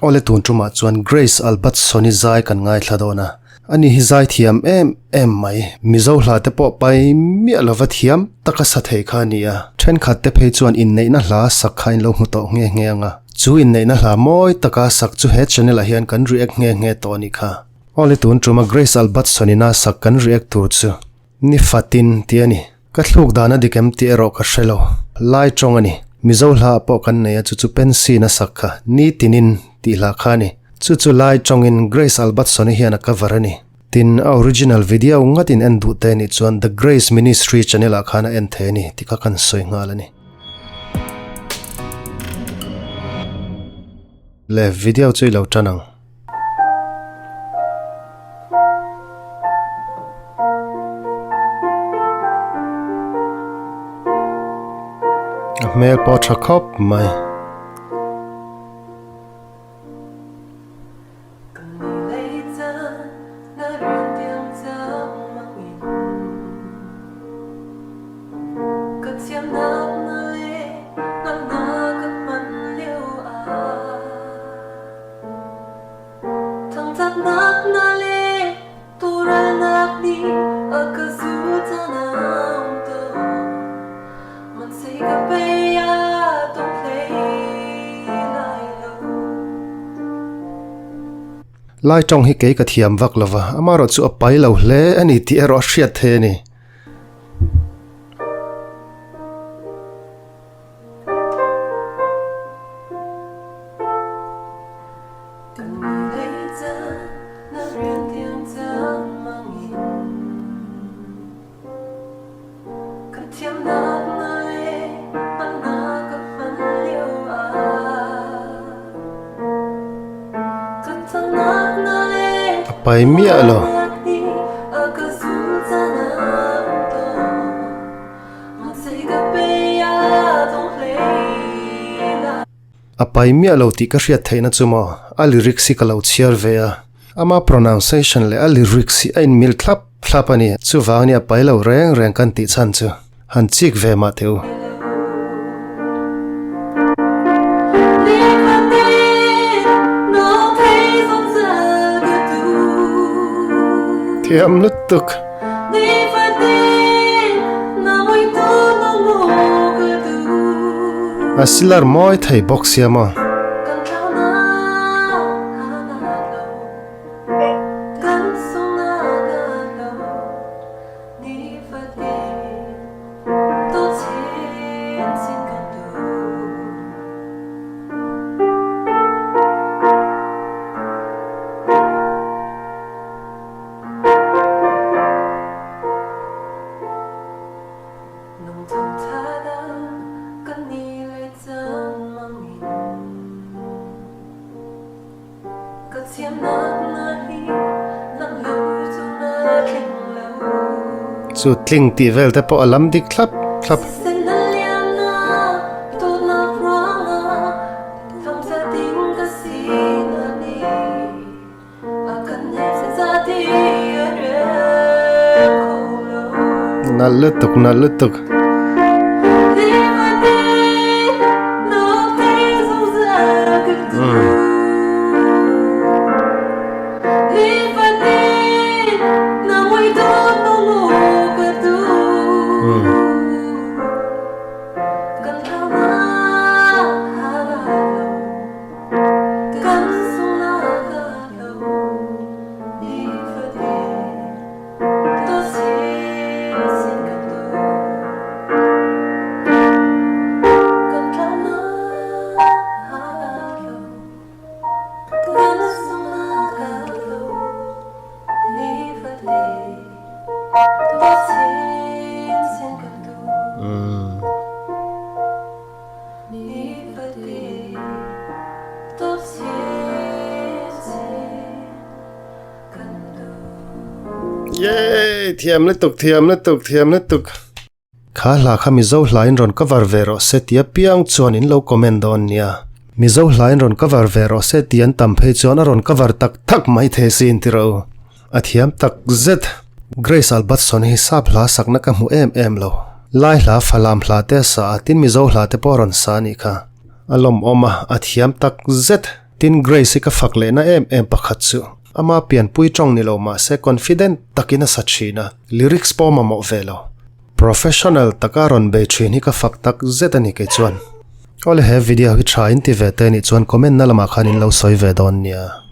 Awle tun tumah chuan Grace Albertson-i zai kan ngaithla dawn a, ani hi zai thiam em em mai. Mizo hla te pawh pai miah lova thiam taka sa thei kha a ni a, thenkhat te phei chuan inneihna hla sak kha in lo hmu tawh nghe nghe ang a. Chu inneihna hla mawi taka sak chu he channel ah hian kan react nghe nghe tawh a nih kha. Awle tun tuma Grace Albertson-ina sak kan react tur chu Ni fatin tih a ni. Ka thluk dan a dik em tih erawh ka hre lo. Lai tawng a ni. Mizo hla ah pawh kan nei a chu chu Pensin a sak kha Ni tinin tih hla kha a ni. Chu chu Lai tawngin Grace Albertson-i hian a cover a ni. Tin, a original video ngatin en duh te nih chuan The Grace Ministry channel ah khan a en thei a ni tih kha kan sawi nghal a ni. Le video chu i lo tan ang. A hmel pawh tha khawp mai. Lai tawng hi kei ka thiam vak lo va, amaherawh chu a pai lo hle a ni tih erawh a hriat thei a ni. A pai miah lo. A pai miah lo tih ka hriat theihna chu maw a lyrics hi ka lo chhiar ve a, ama pronunciation leh a lyrics hi a inmil thlap thlap a ni. Chuvang nia pai lo reng reng kan tih chhan chu han chik ve mah teh u. Thiam lutuk. A silar mawi thei bawk sia maw. Chu tling tih vel te pawh a lam dik thlap thlap. Nalh lutuk nalh lutuk. Yay! Thiam lutuk, thiam lutuk, thiam lutuk. Kha hla kha Mizo hla in rawn cover ve rawh se tia piang chuan in lo comment dawn nia. Mizo hla in rawn cover ve rawh se tih an tam phei chuan a rawn cover tak tak mai thei sin ti rawh u. A thiam tak zet. Grace Albertson hi sap hla sakna ka hmu em em lo. Lai hla Falam hla te a sa a, tin Mizo hla te pawh a rawn sa a nih kha. A lawmawm a, a thiam tak zet. Tin Grace hi ka fak lehna em em pakhat chu ama pianpui tawng ni lo mahse confident takin a sa thin a, lyrics pawh mamawh ve lo. Professional taka rawn bei thin hi ka fak tak zet a ni kei chuan. Awle he video hi tha in ti ve te nih chuan comment na lamah khan in lo sawi ve dawn nia.